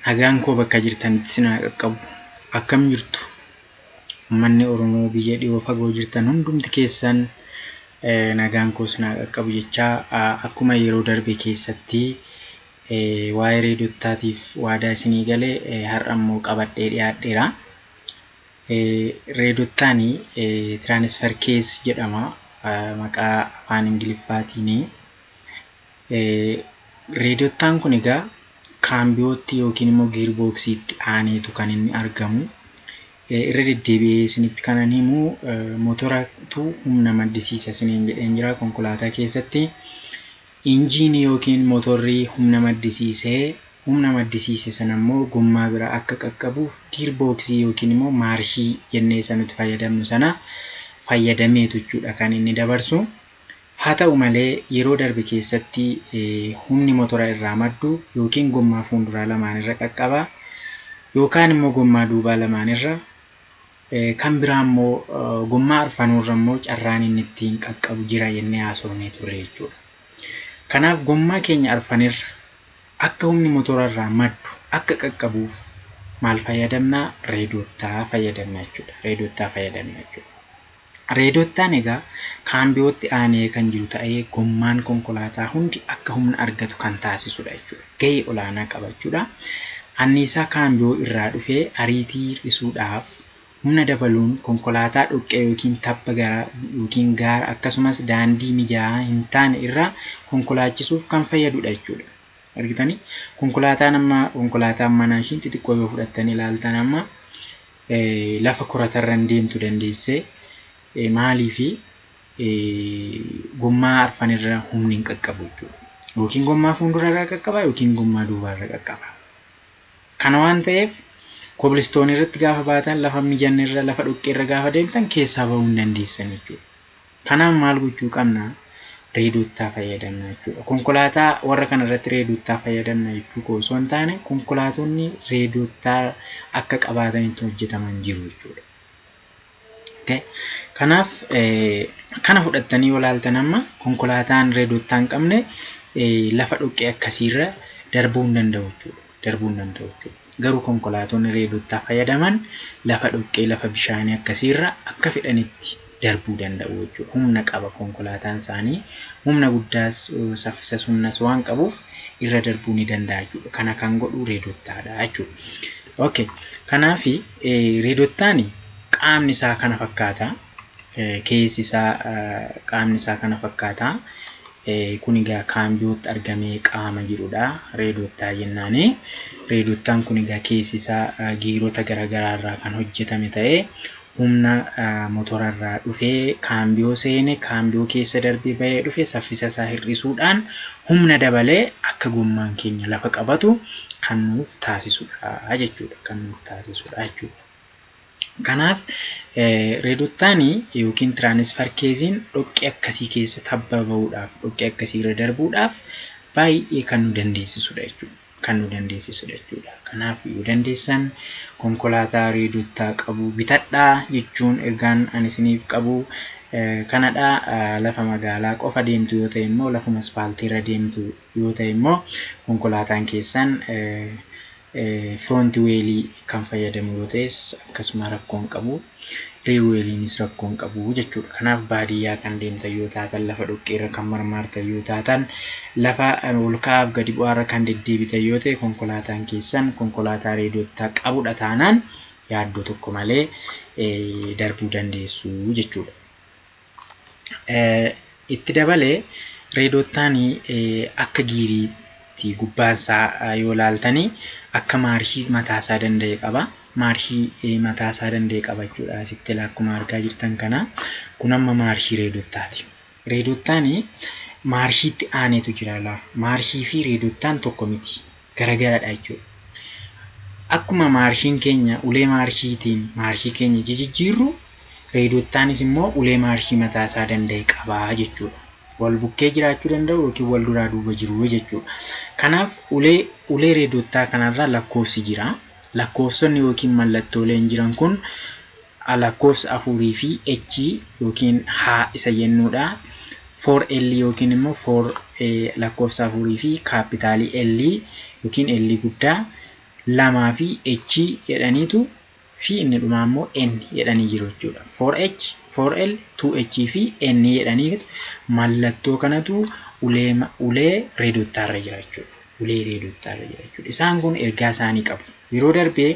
Nagaan koo bakka jirtanitti isin haa qaqqabu. Akkam jirtu? Uummanni Oromoo biyya dhiyoo fagoo jirtan hundumti keessan nagaan koo isin haa qaqqabu jechaa, akkuma yeroo darbe keessatti waa'ee reedottaatiif waadaa isinii gale, har'a immoo qabadhee dhiyaadheera. Reedottaan transfer case jedhama maqaa afaan Ingiliffaatiini. Reedottaan kun egaa kaambiyootti yookiin immoo gearboxiitti aaneetu kan inni argamu. Irra deddeebi'ee isinitti kanan himu, motoratu humna maddisiisa isiniin jedheen jira konkolaataa keessatti. Injiinii yookiin motorri humna maddisiisee, humna maddisiise sana immoo gommaa bira akka qaqqabuuf gearboxii yookiin immoo maarshii jennee isa nuti fayyadamnu sana fayyadameetu jechuudha kan inni dabarsu. Haa ta'u malee, yeroo darbe keessatti humni motora irraa maddu yookiin gommaa fuulduraa lamaan irra qaqqaba yookaan immoo gommaa duubaa lamaan irra, kan biraa immoo gommaa arfanuurra immoo carraan inni ittiin qaqqabu jira jennee haasofnee turre jechuudha. Kanaaf gommaa keenya arfanirra akka humni motora irraa maddu akka qaqqabuuf maal fayyadamnaa? Reedottaa fayyadamna jechuudha. Reedottaa fayyadamna jechuudha. Reedottaan egaa kaambiyootti aanee kan jiru ta'ee, gommaan konkolaataa hundi akka humna argatu kan taasisudha jechuudha. Gahee olaanaa qaba jechuudha. Anniisaa kaambiyoo irraa dhufee ariitii hir'isuudhaaf humna dabaluun konkolaataa dhoqqee yookiin tabba gara yookiin gaara akkasumas daandii mijaa'aa hin taane irraa konkolaachisuuf kan fayyadudha jechuudha. Argitanii, konkolaataan amma, konkolaataan manaa ishiin xixiqqoo yoo fudhattanii ilaaltan, amma lafa koratarra hin deemtu dandeessee. Maaliifi? Gommaa arfanirra humni hin qaqqabu jechuudha. Yookiin gommaa fuuldurarra qaqqaba yookiin gommaa duubaarra qaqqaba. Kana waan ta'eef cobblestone irratti gaafa baatan, lafa mijanne irra, lafa dhoqqee irra gaafa deemtan keessaa bahuu hin dandeessan jechuudha. Kanaaf maal gochuu qabna? Reedottaa fayyadamna jechuudha. Konkolaataa warra kana irratti reedottaa fayyadamna jechuu koo osoo hin taane, konkolaatonni reedottaa akka qabaatanitti hojjetaman jiru jechuudha. Kanaaf kana fudhattanii yoo ilaaltan, amma konkolaataan reedottaa hin qabne lafa dhoqqee akkasiirra darbuu hin danda'u jechuudha. Darbuu hin danda'u jechuudha. Garuu konkolaatonni reedottaa fayyadaman lafa dhoqqee, lafa bishaanii akkasiirra akka fedhanitti darbuu danda'u jechuudha. Humna qaba konkolaataan isaanii. Humna guddaas, saffisas, humnas waan qabuuf irra darbuu ni danda'a jechuudha. Kana kan godhu reedottaadha jechuudha. Okay. Kanaafi reedottaan qaamni isaa kana fakkaata. Keessi isaa, qaamni isaa kana fakkaata. Kun egaa kaambiyootti argamee qaama jirudha. Reedottaa jennaani. Reedottaan kun egaa keessi isaa giirota garaagaraa irraa kan hojjetame ta'ee, humna motorarraa dhufee kaambiyoo seene, kaambiyoo keessa darbee bahee dhufe saffisa isaa hir'isuudhaan humna dabalee akka gommaan keenya lafa qabatu kan nuuf taasisudha jechuudha. Kan nuuf taasisudha jechuudha. Kanaaf reedottaan yookiin transfer caseiin dhoqqee akkasii keessa tabba bahuudhaaf, dhoqqee akkasii irra darbuudhaaf baay'ee kan nu dandeessisudha jechuudha. Kan nu dandeessisudha jechuudha. Kanaaf yoo dandeessan konkolaataa reedottaa qabu bitadhaa jechuun ergaan ani isiniif qabu kanadha. Lafa magaalaa qofa deemtu yoo ta'e immoo, lafuma ispaaltii irra deemtu yoo ta'e immoo, konkolaataan keessan front wheelii kan fayyadamu yoo ta'es akkasuma rakkoo hin qabu. Rear wheeliinis rakkoo hin qabu jechuudha. Kanaaf baadiyyaa kan deemtan yoo taatan, lafa dhoqqeerra kan marmaartan yoo taatan, lafa ol ka'aaf gadi bu'aarra kan deddeebitan yoo ta'e, konkolaataan keessan konkolaataa reedottaa qabudha taanaan yaaddoo tokko malee darbuu dandeessu jechuudha. Itti dabalee reedottaan akka geariitti gubbaansaa yoo ilaaltanii akka maarshii mataasaa danda'e qaba. Maarshii mataasaa danda'e qaba jechuudha. Asitti akkuma argaa jirtan kana, kun amma maarshii reedottaati. Reedottaan maarshiitti aaneetu jira laa. Maarshii fi reedottaan tokko miti. Garagaradha jechuudha. Akkuma maarshiin keenya ulee maarshiitiin maarshii keenya jijjiirru, reedottaanis immoo ulee maarshii mataasaa danda'e qabaa jechuudha. Wal bukkee jiraachuu danda'u yookiin wal duraa duuba jiru jechuudha. Kanaaf ulee reedottaa kanarra lakkoofsi jira. Lakkoofsonni yookiin mallattooleen jiran kun lakkoofsa afurii fi H yookiin H isa jennuudha. 4L yookiin immoo 4 lakkoofsa afurii fi capital L yookiin L guddaa lamaa fi H jedhaniitu fi inni dhumaa immoo N jedhanii jiru jechuudha. 4H, 4L, 2H fi N jedhanii mallattoo kanatu ulee reedottaarra jira jechuudha. Ulee reedottaarra jira jechuudha. Isaan kun ergaa isaanii qabu. Yeroo darbee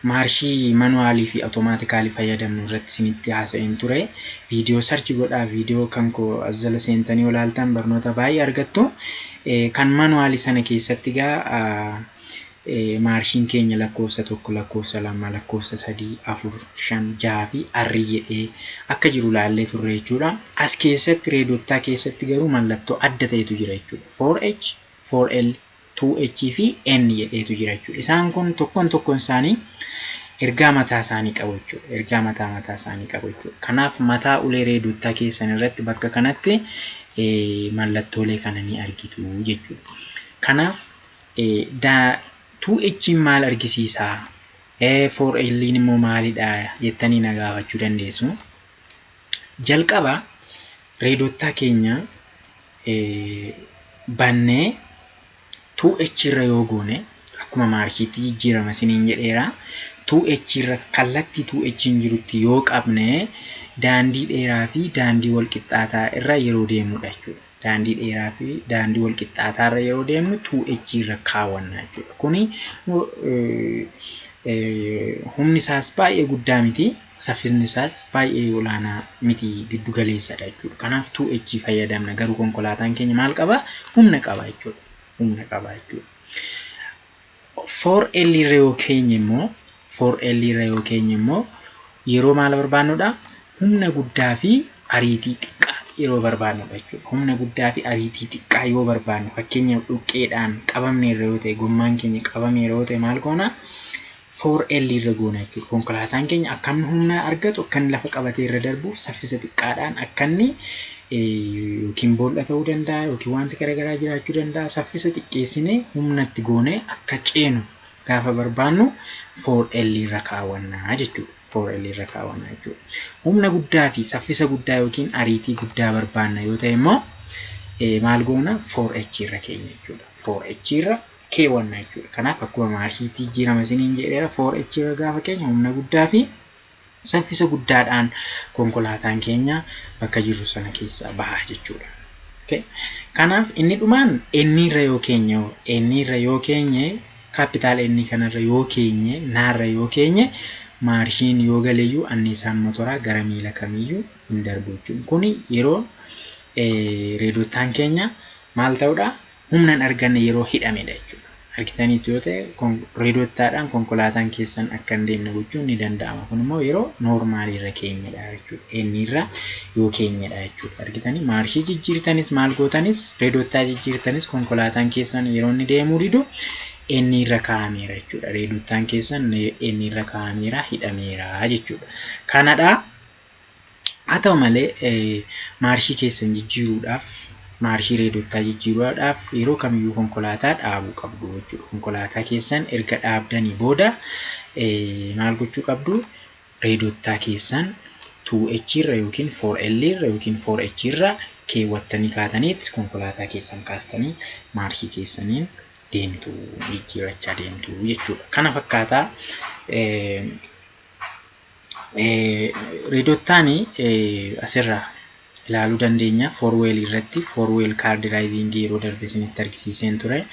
maarshii manual fi automatically fayyadamnu irratti isinitti haasa'een ture. Viidiyoo search godhaa, viidiyoo kan koo as jala seentanii olaaltan barnoota baay'ee argattu. Kan manual sana keessatti gaa maarshiin keenya lakkoofsa 1, lakkoofsa 2, lakkoofsa 3, 4, 5, 6 fi R jedhee akka jiru laallee turre jechuudha. As keessatti reedottaa keessatti garuu mallattoo adda ta'etu jira jechuudha. 4H, 4L, 2H fi N jedheetu jira jechuudha. Isaan kun tokkoon tokkoon isaanii ergaa mataa isaanii qabu jechuudha. Ergaa mataa mataa isaanii qabu jechuudha. Kanaaf mataa ulee reedottaa keessan irratti bakka kanatti mallattoolee kana ni argitu jechuudha. Kanaaf 2H maal argisiisaa? 4L immoo maalidha jettanii na gaafachuu dandeessu. Jalqaba reedottaa keenya bannee 2H irra yoo goone akkuma maarshiitti jijjiirama isiniin jedheera. 2H irra kallattii 2H jirutti yoo qabne daandii dheeraa fi daandii wal qixxaataa irra yeroo deemnudha jechuudha. Daandii dheeraa fi daandii wal qixxaataa irra yeroo deemnu 2H irra kaawwanna jechuudha. Kuni humni isaas baay'ee guddaa miti. Saffisni isaas baay'ee olaanaa miti, giddu galeessadha jechuudha. Kanaaf 2H fayyadamna. Garuu konkolaataan keenya maal qaba? Humna qaba jechuudha. Humna qaba jechuudha. 4L irra yoo keenye immoo 4L irra yoo keenye immoo yeroo maal barbaannudha? Humna guddaa fi ariitii xiqqaa yeroo barbaannudha jechuudha. Humna guddaa fi ariitii xiqqaa yoo barbaannu, fakkeenyaaf dhoqqeedhaan qabamneerra yoo ta'e, gommaan keenya qabameera yoo ta'e, maal goona? 4L irra goona jechuudha. Konkolaataan keenya akka inni humna argatu, akka inni lafa qabatee irra darbuuf, saffisa xiqqaadhaan akka inni yookiin boolla ta'uu danda'a yookiin wanti garaagaraa jiraachuu danda'a. Saffisa xiqqeessinee humna itti goonee akka ceenu gaafa barbaannu 4L irra kaawwannaa jechuudha. 4L irra kaawwannaa jechuudha. Humna guddaa fi saffisa guddaa yookiin ariitii guddaa barbaanna yoo ta'e immoo maal goona? 4H irra keenya jechuudha. 4H irra keewwanna jechuudha. Kanaaf akkuma maarshiitti jijjiirama isiniin jedheera, 4H irra gaafa keenya humna guddaa fi saffisa guddaadhaan konkolaataan keenya bakka jirru sana keessaa baha jechuudha. Kanaaf inni dhumaan N irra yoo keenye, N irra yoo keenye, capital N kanarra yoo keenye, naarra yoo keenye, maarshiin yoo galeeyyuu anniisaan motoraa gara miila kamiyyuu hin darbu jechuudha. Kuni yeroo reedottaan keenya maal ta'uudha? Humna hin arganne, yeroo hidhamedha jechuudha. Argitaniitu yoo ta'e, reedottaadhaan konkolaataan keessan akka hin deemne gochuun ni danda'ama. Kun immoo yeroo normal irra keenyedha jechuudha. N irra yoo keenyedha jechuudha. Argitanii, maarshii jijjiirtanis, maal gootanis, reedottaa jijjiirtanis, konkolaataan keessan yeroo inni deemuu didu N irra kaa'ameera jechuudha. Reedottaan keessan N irra kaa'ameera, hidhameera jechuudha. Kanadha. Haa ta'u malee, maarshii keessan jijjiiruudhaaf, maarshii reedottaa jijjiiruudhaaf yeroo kamiyyuu konkolaataa dhaabuu qabdu jechuudha. Konkolaataa keessan erga dhaabdanii booda maal gochuu qabdu? Reedottaa keessan 2H irra yookiin 4L irra yookiin 4H irra keewwattanii kaataniit konkolaataa keessan kaastanii maarshii keessaniin deemtu, jijjiirrachaa deemtu jechuudha. Kana fakkaataa reedottaan asirraa ilaaluu dandeenya. Four wheel irratti, four wheel car driving yeroo darbe isinitti argisiiseen ture.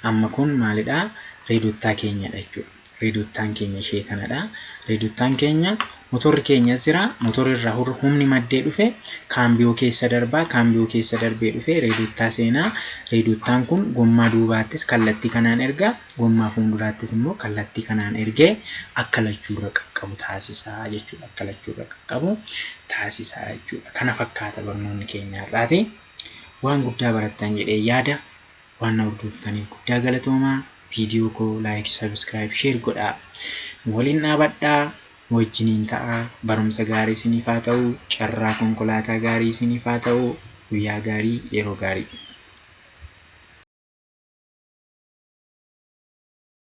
Amma kun maalidhaa? Reedottaa keenyadha jechuudha. Reedottaan keenya ishee kanadha. Reedottaan keenya, motorri keenya jira. Motorri irraa humni maddee dhufe kaambiyoo keessa darbaa. Kaambiyoo keessa darbee dhufe reedottaa seenaa. Reedottaan kun gommaa duubaattis kallattii kanaan erga. Gommaa fuulduraattis immoo kallattii kanaan ergee akka lachuurra qaqqabu taasisaa jechuudha. Akka lachuurra qaqqabu taasisaa jechuudha. Kana fakkaata barnoonni keenya har'aati. Waan guddaa barattan jedhee yaada. Waan na hordoftaniif guddaa galatoomaa. Viidiyoo koo like, subscribe, share godhaa. Waliin dhaabadhaa. Wajjiniin ta'aa. Barumsa gaarii isiniif haa ta'u. Carraa konkolaataa gaarii isiniif haa ta'u. Guyyaa gaarii, yeroo gaarii.